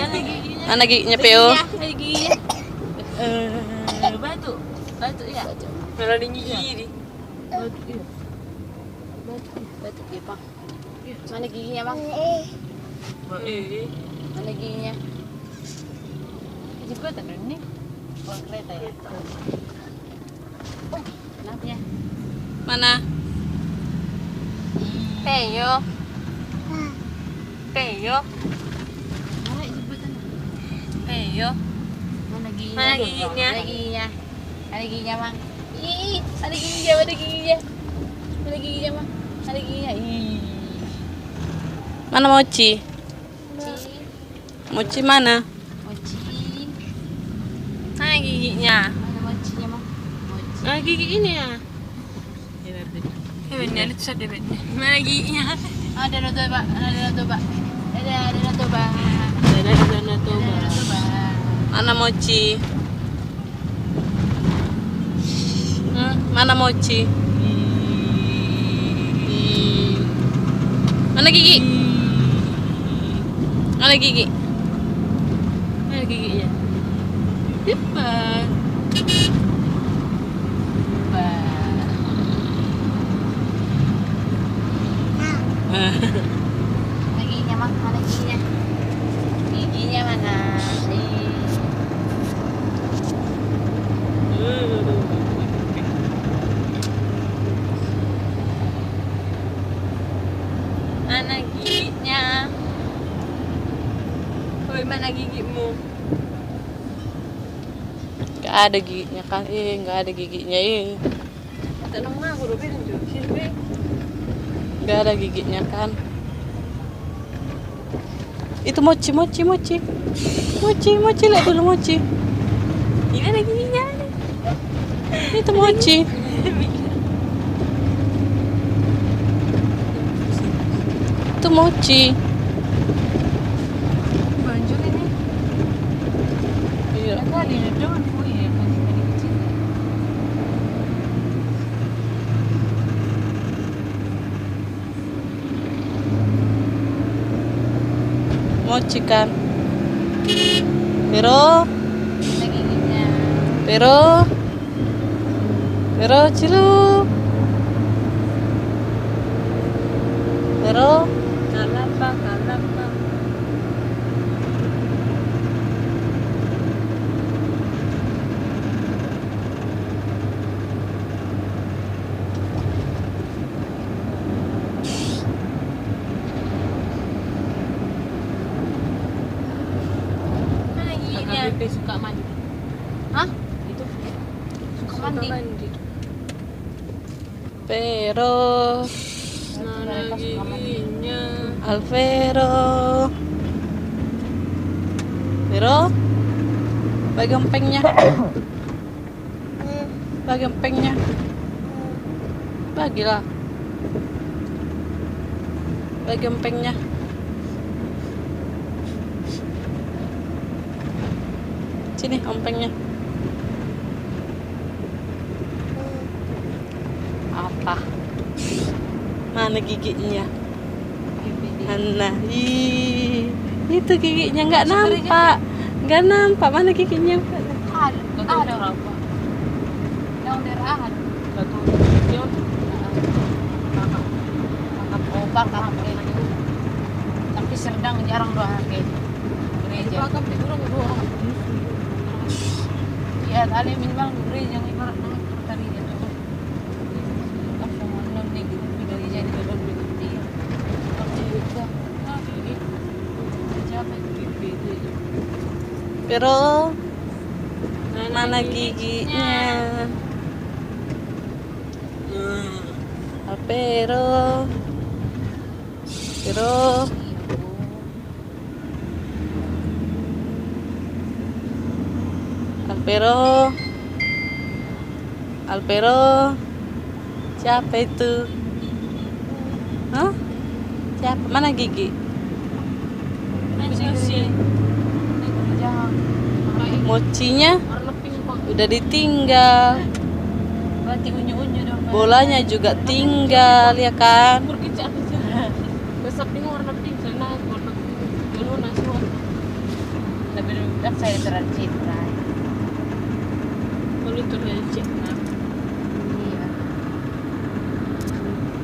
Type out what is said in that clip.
Mana giginya, Peo? Giginya. Batu. Batu ya. Mana di gigi ini? Batu ya. Batu ya, Pak. Mana giginya, Bang? Mana giginya? Juga tak ada nih. Oh, kereta ya. Oh, kenapa ya? Mana? Peo. Peo. Mana jemputan? Peo. Mana giginya? Mana giginya? Mana giginya? Mana giginya, Bang? Ih, ada giginya, ada giginya. Mana giginya, Bang? Ada giginya. Ih. Mana Mochi? Mochi. Mochi mana? Mochi. Mana giginya? Mana mochinya, Bang? Mochi. Ah, gigi ini ya. Benar itu ada benar. Mana giginya? Ada nato, Pak. Ada nato, Pak. Ada nato, Pak. Ada Ada nato, Pak. Mana Mochi? Mana Mochi? Mana gigi? Mana gigi? Mana giginya? Cepat. Mana giginya, Bang? Mana giginya? Giginya mana? Mana giginya? Woi, mana gigimu? Gak ada giginya kan? Gak ada giginya Tanong mah aku bilang juga sih. Gak ada giginya kan? Itu Mochi, Mochi, Mochi. Mochi, Mochi, lihat dulu Mochi. Ini ada giginya. Itu Mochi. Itu Mochi. Banjur ini. Iya. Tadi daun ya, tadi kecil. Mochi kan. Pero, Mana giginya? pero cilu. Pero, kalapa. Mana giginya? Kakak suka mandi. Hah? Itu Suka mandi. Pero, Mana giginya? Alvero. Pero, bagi empengnya. Bagi empengnya. Bagilah. Bagi empengnya. Sini empengnya. Apa? Mana giginya? Mana? Itu giginya nggak nampak. Nggak nampak mana giginya. Ada berapa? Yang daerah ada. Kakak kakak itu. Tapi Serdang jarang doa ke gereja. Ya, tadi minimal gereja yang ibarat tadi dia tuh. Kampung mana nih gereja di dalam begitu. Pero, mana giginya? Pero, Alpero, siapa itu? Hah? Siapa? Mana gigi? Mochinya udah ditinggal, Berarti unyu-unyu dong. bolanya juga tinggal ya kan? lebih kan saya transit lah. Kalau itu aja.